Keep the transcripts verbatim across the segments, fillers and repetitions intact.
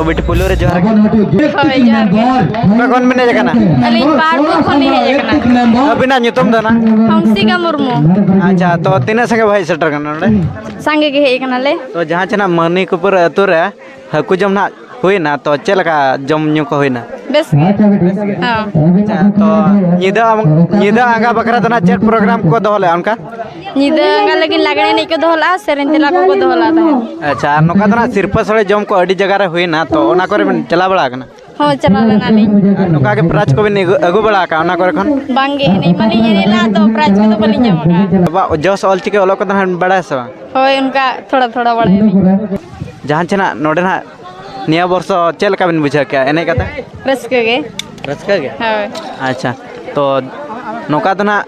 ᱵᱤᱴᱤ ᱯᱩᱭᱞᱩ ᱨᱮ ᱡᱚᱦᱟᱨ ᱜᱮ᱾ ᱦᱳᱭ, ᱡᱚᱦᱟᱨ ᱜᱮ᱾ ᱚᱠᱟ ᱠᱷᱚᱱ ᱵᱤᱱ ᱦᱮᱡ ᱟᱠᱟᱱᱟ? ᱟᱹᱞᱤᱧ ᱯᱟᱦᱟᱲᱯᱩᱨ ᱠᱷᱚᱱ ᱞᱤᱧ ᱦᱮᱡ ᱟᱠᱟᱱᱟ᱾ ᱟᱹᱵᱤᱱᱟᱜ ᱧᱩᱛᱩᱢ ᱫᱚ ᱱᱟ? ᱦᱚᱝᱥᱤᱠᱟ ᱢᱩᱨᱢᱩ᱾ ᱟᱪᱪᱷᱟ, ᱛᱚ ᱛᱤᱱᱟᱹᱜ ᱥᱟᱸᱜᱮ ᱵᱚ ᱦᱮᱡ ᱥᱮᱴᱮᱨ ᱠᱟᱱᱟ ᱱᱚᱰᱮ? ᱥᱟᱸᱜᱮ ᱜᱮ ᱦᱮᱡ ᱟᱠᱟᱱᱟᱞᱮ᱾ ᱛᱚ ᱡᱟᱦᱟᱸ ᱪᱮ ᱱᱟᱜ ᱢᱟᱹᱱᱤᱠᱯᱩᱨ ᱟᱹᱛᱩ ᱨᱮ ᱦᱟᱹᱠᱩ ᱡᱚᱢ ᱱᱟᱜ ᱦᱩᱭᱱᱟ, ᱛᱚ ᱪᱮᱫ ᱞᱮᱠᱟ ᱡᱚᱢ ᱧᱩ ᱠᱚ ᱦᱩᱭᱱᱟ? ᱵᱮᱥ ᱜᱮ᱾ ᱦᱚᱸ᱾ ᱟᱪᱪᱷᱟ, ᱛᱚ ᱧᱤᱫᱟᱹ, ᱧᱤᱫᱟᱹ ᱟᱸᱜᱟ ᱵᱟᱠᱷᱨᱟ ᱫᱚ ᱱᱟᱜ ᱪᱮᱫ ᱯᱨᱳᱜᱨᱟᱢ ᱠᱚ ᱫᱚᱦᱚ ᱞᱮᱫᱼᱟ ᱚᱱᱠᱟ? ᱧᱤᱫᱟᱹ ᱟᱸᱜᱟ ᱞᱟᱹᱜᱤᱫ ᱞᱟᱜᱽᱬᱮ ᱮᱱᱮᱡ ᱠᱚ ᱫᱚᱦᱚ ᱞᱮᱫᱼᱟ, ᱥᱮᱨᱮᱧ ᱛᱮᱞᱟ ᱠᱚᱠᱚ ᱫᱚᱦᱚ ᱞᱮᱫᱼᱟ ᱛᱟᱦᱮᱸᱫ᱾ ᱟᱪᱪᱷᱟ, ᱟᱨ ᱱᱚᱝᱠᱟ ᱫᱚ ᱱᱟᱜ ᱥᱤᱨᱯᱟᱹ ᱥᱳᱲᱮ ᱡᱚᱢ ᱠᱚ ᱟᱹᱰᱤ ᱡᱟᱭᱜᱟ ᱨᱮ ᱦᱩᱭᱱᱟ, ᱛᱚ ᱚᱱᱟ ᱠᱚᱨᱮ ᱵᱮᱱ ᱪᱟᱞᱟᱣ ᱵᱟᱲᱟ ᱟᱠᱟᱱᱟ? ᱦᱚᱸ, ᱪᱟᱞᱟᱣ ᱞᱮᱱᱟᱞᱤᱧ᱾ ᱟᱨ ᱱᱚᱝᱠᱟ ᱜᱮ ᱯᱨᱟᱭᱤᱡᱽ ᱠᱚᱵᱮᱱ ᱟᱹᱜᱩ, ᱟᱹᱜᱩ ᱵᱟᱲᱟ ᱟᱠᱟᱫᱼᱟ ᱚᱱᱟ ᱠᱚᱨᱮ ᱠᱷᱚᱱ? ᱵᱟᱝᱜᱮ, ᱮᱱᱮᱡ ᱢᱟᱞᱤᱧ ᱮᱱᱮᱡ ᱞᱮᱫ, ᱟᱫᱚ ᱯᱨᱟᱭᱤᱡᱽ ᱠᱚᱫᱚ ᱵᱟᱹᱞᱤᱧ ᱧᱟᱢ ᱟᱠᱟᱫᱼᱟ᱾ ᱟᱵᱚᱣᱟᱜ ᱡᱚᱥ ᱚᱞ ᱪᱤᱠᱤ ᱚᱞᱚᱜ ᱠᱚᱫᱚ ᱱᱟᱜ ᱵᱮᱱ ᱵᱟᱲᱟᱭᱟ ᱥᱮ ᱵᱟᱝ? ᱦᱳᱭ, ᱚᱱᱠᱟ ᱛᱷᱚᱲᱟ ᱛᱷᱚᱲᱟ ᱵᱟᱲᱟᱭᱟᱞᱤᱧ᱾ ᱡᱟᱦᱟᱸ ᱪᱮ ᱱᱟᱜ ᱱᱚᱰᱮ ᱱᱟᱜ ᱱᱤᱭᱟᱹ ᱵᱚᱨᱥᱚ ᱪᱮᱫ ᱞᱮᱠᱟ ᱵᱮᱱ ᱵᱩᱡᱷᱟᱹᱣ ᱠᱮᱜᱼᱟ ᱮᱱᱮᱡ ᱠᱟᱛᱮ? ᱨᱟᱹᱥᱠᱟᱹ ᱜᱮ᱾ ᱨᱟᱹᱥᱠᱟᱹ ᱜᱮ? ᱦᱳᱭ᱾ ᱟᱪᱪᱷᱟ, ᱛᱚ ᱱᱚᱝᱠᱟ ᱫᱚ ᱱᱟᱜ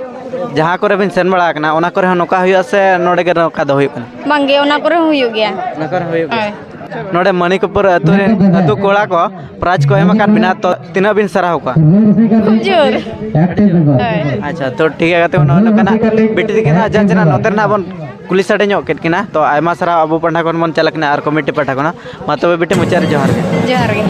ᱡᱟᱦᱟᱸ ᱠᱚᱨᱮ ᱵᱮᱱ ᱥᱮᱱ ᱵᱟᱲᱟ ᱟᱠᱟᱱᱟ, ᱚᱱᱟ ᱠᱚᱨᱮ ᱦᱚᱸ ᱱᱚᱝᱠᱟ ᱦᱩᱭᱩᱜᱼᱟ ᱥᱮ ᱱᱚᱰᱮ ᱜᱮ ᱱᱚᱝᱠᱟ ᱫᱚ ᱦᱩᱭᱩᱜ ᱠᱟᱱᱟ? ᱵᱟᱝᱜᱮ, ᱚᱱᱟ ᱠᱚᱨᱮ ᱦᱚᱸ ᱦᱩᱭᱩᱜ ᱜᱮᱭᱟ᱾ ᱚᱱᱟ ᱠᱚᱨᱮ ᱦᱚᱸ ᱦᱩᱭᱩᱜ ᱜᱮᱭᱟ? ᱦᱳᱭ᱾ ᱱᱚᱰᱮ ᱢᱟᱹᱱᱤᱠᱯᱩᱨ ᱟᱹᱛᱩ ᱨᱮᱱ ᱟᱹᱛᱩ ᱠᱚᱲᱟ ᱠᱚ ᱯᱨᱟᱭᱤᱡᱽ ᱠᱚ ᱮᱢ ᱟᱠᱟᱫ ᱵᱮᱱᱟ, ᱛᱚ ᱛᱤᱱᱟᱹᱜ ᱵᱤᱱ ᱥᱟᱨᱦᱟᱣ ᱠᱚᱣᱟ? ᱠᱷᱩᱵ ᱡᱳᱨ᱾ ᱦᱳᱭ᱾ ᱟᱪᱪᱷᱟ, ᱛᱚ ᱴᱷᱤᱠ ᱜᱮᱭᱟ ᱜᱟᱛᱮ ᱠᱚ, ᱱᱚᱜᱼᱚᱭ ᱱᱚᱝᱠᱟᱱᱟᱜ ᱵᱤᱴᱤ ᱛᱟᱹᱠᱤᱱ ᱦᱟᱸᱜ ᱡᱟᱦᱟᱸ ᱪᱮ ᱱᱟᱜ ᱱᱚᱛᱮ ᱨᱮᱱᱟᱜ ᱵᱚᱱ ᱠᱩᱞᱤ ᱥᱟᱰᱮ ᱧᱚᱜ ᱠᱮᱫ ᱠᱤᱱᱟ᱾ ᱛᱚ ᱟᱭᱢᱟ ᱥᱟᱨᱦᱟᱣ ᱟᱵᱚ ᱯᱟᱦᱴᱟ ᱠᱷᱚᱱ ᱵᱚᱱ ᱪᱟᱞ ᱟᱠᱟᱱᱟ ᱟᱨ ᱠᱚᱢᱤᱴᱤ ᱯᱟᱦᱴᱟ ᱠᱷᱚᱱᱟᱜ᱾ ᱢᱟ ᱛᱚᱵᱮ ᱵᱤᱴᱤ ᱢᱩᱪᱟᱹᱫ ᱨᱮ ᱡᱚᱦᱟᱨ ᱜᱮ᱾ ᱡᱚᱦᱟᱨ ᱜᱮ᱾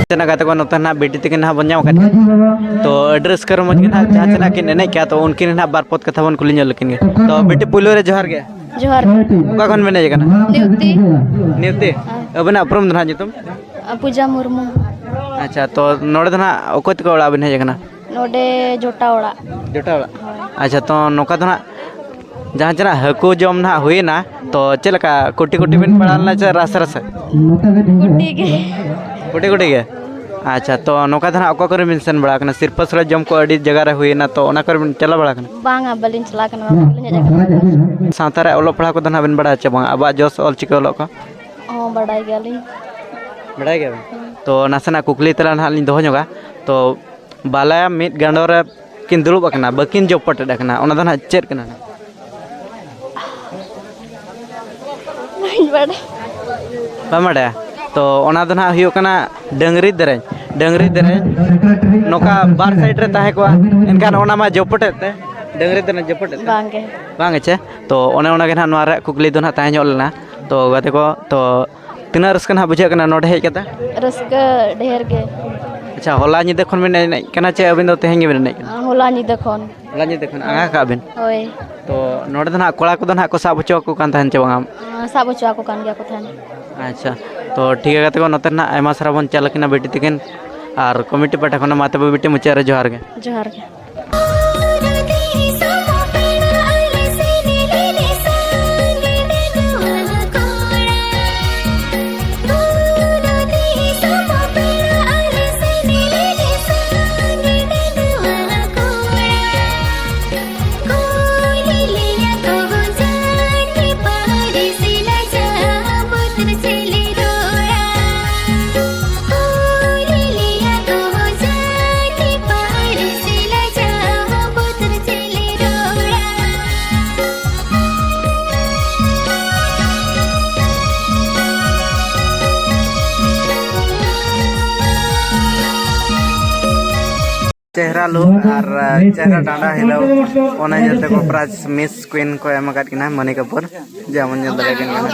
ᱛᱮᱱᱟᱜ ᱜᱟᱛᱮ ᱠᱚ ᱱᱚᱛᱮ ᱱᱟᱦᱟᱜ ᱵᱤᱴᱤ ᱛᱟᱹᱠᱤᱱ ᱱᱟᱦᱟᱜ ᱵᱚᱱ ᱧᱟᱢ ᱟᱠᱟᱫ ᱠᱤᱱᱟ᱾ ᱛᱚ ᱟᱹᱰᱤ ᱨᱟᱹᱥᱠᱟᱹ ᱨᱚᱢᱚᱡᱽ ᱜᱮ ᱱᱟᱦᱟᱜ ᱡᱟᱦᱟᱸ ᱛᱤᱱᱟᱹᱜ ᱠᱤᱱ ᱮᱱᱮᱡ ᱠᱮᱜᱼᱟ, ᱛᱚ ᱩᱱᱠᱤᱱ ᱱᱟᱦᱟᱜ ᱵᱟᱨ ᱯᱚᱫ ᱠᱟᱛᱷᱟ ᱵᱚᱱ ᱠᱩᱞᱤ ᱧᱚᱜ ᱞᱮᱠᱤᱱ ᱜᱮ᱾ ᱛᱚ ᱵᱤᱴᱤ, ᱯᱩᱭᱞᱩ ᱨᱮ ᱡᱚᱦᱟᱨ ᱜᱮ᱾ ᱡᱚᱦᱟᱨ ᱜᱮ᱾ ᱚᱠᱟ ᱠᱷᱚᱱ ᱵᱮᱱ ᱦᱮᱡ ᱟᱠᱟᱱᱟ? ᱱᱤᱣᱛᱤ᱾ ᱱᱤᱣᱛᱤ? ᱦᱮᱸ᱾ ᱟᱹᱵᱤᱱᱟᱜ ᱩᱯᱨᱩᱢ ᱫᱚ ᱱᱟᱦᱟᱜ ᱧᱩᱛᱩᱢ? ᱟ, ᱯᱩᱡᱟ ᱢᱩᱨᱢᱩ᱾ ᱟᱪᱪᱷᱟ, ᱛᱚ ᱱᱚᱰᱮ ᱫᱚ ᱱᱟᱦᱟᱜ ᱚᱠᱚᱭ ᱛᱟᱠᱚ ᱚᱲᱟᱜ ᱵᱮᱱ ᱦᱮᱡ ᱟᱠᱟᱱᱟ? ᱱᱚᱰᱮ ᱡᱚᱴᱟ ᱚᱲᱟᱜ᱾ ᱡᱚᱴᱟ ᱚᱲᱟᱜ? ᱦᱳᱭ᱾ ᱟᱪᱪᱷᱟ, ᱛᱚ ᱱᱚᱝᱠᱟ ᱫᱚ ᱱᱟᱦᱟᱜ ᱡᱟᱦᱟᱸ ᱪᱮᱱᱟᱜ ᱦᱟᱹᱠᱩ ᱡᱚᱢ ᱱᱟᱦᱟᱜ ᱦᱩᱭᱮᱱᱟ, ᱛᱚ ᱪᱮᱫ ᱞᱮᱠᱟ ᱠᱩᱴᱤ ᱠᱩᱴᱤ ᱵᱮᱱ ᱯᱟᱲᱟᱣ ᱞᱮᱱᱟ ᱥᱮ ᱨᱟᱥᱮ ᱨᱟᱥᱮ? ᱠᱩᱴᱤ ᱜᱮ᱾ ᱠᱩᱴᱤ ᱠᱩᱴᱤ ᱜᱮ? ᱟᱪᱪᱷᱟ, ᱛᱚ ᱱᱚᱝᱠᱟ ᱫᱚ ᱱᱟᱦᱟᱜ ᱚᱠᱟ ᱠᱚᱨᱮ ᱵᱮᱱ ᱥᱮᱱ ᱵᱟᱲᱟ ᱟᱠᱟᱱᱟ? ᱥᱤᱨᱯᱟᱹ ᱥᱚᱲᱮ ᱡᱚᱢ ᱠᱚ ᱟᱹᱰᱤ ᱡᱟᱭᱜᱟ ᱨᱮ ᱦᱩᱭᱮᱱᱟ, ᱛᱚ ᱚᱱᱟ ᱠᱚᱨᱮ ᱵᱮᱱ ᱪᱟᱞᱟᱣ ᱵᱟᱲᱟ ᱟᱠᱟᱱᱟ? ᱵᱟᱝᱟ, ᱵᱟᱹᱞᱤᱧ ᱪᱟᱞᱟᱣ ᱟᱠᱟᱱᱟ, ᱚᱱᱟ ᱠᱚᱨᱮ ᱵᱟᱹᱞᱤᱧ ᱦᱮᱡ ᱟᱠᱟᱱᱟ᱾ ᱥᱟᱶᱛᱟ ᱨᱮ ᱚᱞᱚᱜ ᱯᱟᱲᱦᱟᱣ ᱠᱚᱫᱚ ᱱᱟᱦᱟᱜ ᱵᱮᱱ ᱵᱟᱲᱟᱭᱟ ᱪᱮ ᱵᱟᱝ ᱟᱵᱚᱣᱟᱜ ᱡᱚᱥ ᱚᱞ ᱪᱤᱠᱤ ᱚᱞᱚᱜ ᱠᱚ? ᱦᱚᱸ, ᱵᱟᱰᱟᱭ ᱜᱮᱭᱟᱞᱤᱧ᱾ ᱵᱟᱰᱟᱭ ᱜᱮᱭᱟ ᱵᱮᱱ? ᱛᱚ ᱱᱟᱥᱮᱱᱟᱜ ᱠᱩᱠᱞᱤ ᱛᱮᱞᱟ ᱱᱟᱦᱟᱜ ᱞᱤᱧ ᱫᱚᱦᱚ ᱧᱚᱜᱟ᱾ ᱛᱚ ᱵᱟᱞᱟᱭᱟ ᱢᱤᱫ ᱜᱟᱸᱰᱚ ᱨᱮ ᱠᱤᱱ ᱫᱩᱲᱩᱵ ᱟᱠᱟᱱᱟ, ᱵᱟᱹᱠᱤᱱ ᱡᱚᱯᱚᱴᱮᱫ ᱟᱠᱟᱱᱟ, ᱚᱱᱟ ᱫᱚ ᱱᱟᱦᱟᱜ ᱪᱮᱫ ᱠᱟᱱᱟ ᱱᱟᱦᱟᱜ? ᱵᱟᱹᱧ ᱵᱟᱰᱟᱭ᱾ ᱵᱟᱢ ᱵᱟᱰᱟᱭᱟ? ᱛᱚ ᱚᱱᱟ ᱫᱚ ᱱᱟᱦᱟᱜ ᱦᱩᱭᱩᱜ ᱠᱟᱱᱟ ᱰᱟᱹᱝᱨᱤ ᱫᱮᱨᱮᱧ᱾ ᱰᱟᱹᱝᱨᱤ ᱫᱮᱨᱮᱧ ᱱᱚᱝᱠᱟ ᱵᱟᱨ side ᱨᱮ ᱛᱟᱦᱮᱸ ᱠᱚᱜᱼᱟ, ᱮᱱᱠᱷᱟᱱ ᱚᱱᱟ ᱢᱟ ᱡᱚᱯᱚᱴᱮᱫ ᱛᱮ, ᱰᱟᱹᱝᱨᱤ ᱫᱮᱨᱮᱧ ᱡᱚᱯᱚᱴᱮᱫ ᱛᱮ᱾ ᱵᱟᱝᱜᱮ᱾ ᱵᱟᱝ ᱜᱮ ᱪᱮ? ᱛᱚ ᱚᱱᱮ ᱚᱱᱟ ᱜᱮ ᱱᱟᱦᱟᱜ ᱱᱚᱣᱟ ᱨᱮᱭᱟᱜ ᱠᱩᱠᱞᱤ ᱫᱚ ᱱᱟᱦᱟᱜ ᱛᱟᱦᱮᱸ ᱧᱚᱜ ᱞᱮᱱᱟ᱾ ᱛᱚ ᱜᱟᱛᱮ ᱠᱚ, ᱛᱚ ᱛᱤᱱᱟᱹᱜ ᱨᱟᱹᱥᱠᱟᱹ ᱱᱟᱦᱟᱜ ᱵᱩᱡᱷᱟᱹᱜ ᱠᱟᱱᱟ ᱱᱚᱰᱮ ᱦᱮᱡ ᱠᱟᱛᱮ? ᱨᱟᱹᱥᱠᱟᱹ ᱰᱷᱮᱨ ᱜᱮ᱾ ᱟᱪᱪᱷᱟ, ᱦᱚᱞᱟ ᱧᱤᱫᱟᱹ ᱠᱷᱚᱱ ᱵᱮᱱ ᱮᱱᱮᱡ ᱠᱟᱱᱟ ᱪᱮ ᱟᱹᱵᱤᱱ ᱫᱚ ᱛᱮᱦᱮᱧ ᱜᱮᱵᱮᱱ ᱮᱱᱮᱡ ᱠᱟᱱᱟ? ᱦᱚᱞᱟ ᱧᱤᱫᱟᱹ ᱠᱷᱚᱱ᱾ ᱦᱚᱞᱟ ᱧᱤᱫᱟᱹ ᱠᱷᱚᱱ ᱟᱸᱜᱟ ᱠᱟᱜ ᱵᱮᱱ? ᱦᱳᱭ᱾ ᱛᱚ ᱱᱚᱰᱮ ᱫᱚ ᱱᱟᱦᱟᱜ ᱠᱚᱲᱟ ᱠᱚᱫᱚ ᱱᱟᱦᱟᱜ ᱠᱚ ᱥᱟᱵ ᱦᱚᱪᱚ ᱟᱠᱚ ᱠᱟᱱ ᱛᱟᱦᱮᱱ ᱪᱮ ᱵᱟᱝᱟ? ᱟᱸ, ᱥᱟᱵ ᱦᱚᱪᱚ ᱟᱠᱚ ᱠᱟᱱ ᱜᱮᱭᱟ ᱠᱚ ᱛᱟᱦᱮᱱ᱾ ᱟᱪᱪᱷᱟ, ᱛᱚ ᱴᱷᱤᱠ ᱜᱮᱭᱟ ᱜᱟᱛᱮ ᱠᱚ, ᱱᱚᱛᱮ ᱱᱟᱦᱟᱜ ᱟᱭᱢᱟ ᱥᱟᱨᱦᱟᱣ ᱵᱚᱱ ᱪᱟᱞ ᱟᱹᱠᱤᱱᱟ ᱵᱤᱴᱤ ᱛᱟᱹᱠᱤᱱ, ᱟᱨ ᱠᱚᱢᱤᱴᱤ ᱯᱟᱦᱴᱟ ᱠᱷᱚᱱ ᱢᱟ ᱛᱚᱵᱮ ᱵᱤᱴᱤ ᱢᱩᱪᱟᱹᱫ ᱨᱮ ᱡᱚᱦᱟᱨ ᱜᱮ᱾ ᱡᱚᱦᱟᱨ ᱜᱮ᱾ ᱪᱮᱦᱨᱟ ᱞᱩᱠ ᱟᱨ ᱪᱮᱦᱨᱟ ᱰᱟᱸᱰᱟ ᱦᱤᱞᱟᱹᱣ, ᱚᱱᱟ ᱤᱭᱟᱹᱛᱮ ᱠᱚ prize Miss Queen ᱠᱚ ᱮᱢ ᱟᱠᱟᱫ ᱠᱤᱱᱟ ᱢᱚᱱᱤ ᱠᱟᱯᱩᱨ, ᱡᱮᱢᱚᱱ ᱧᱮᱞ ᱫᱟᱲᱮᱭᱟᱜ ᱠᱟᱱᱟ᱾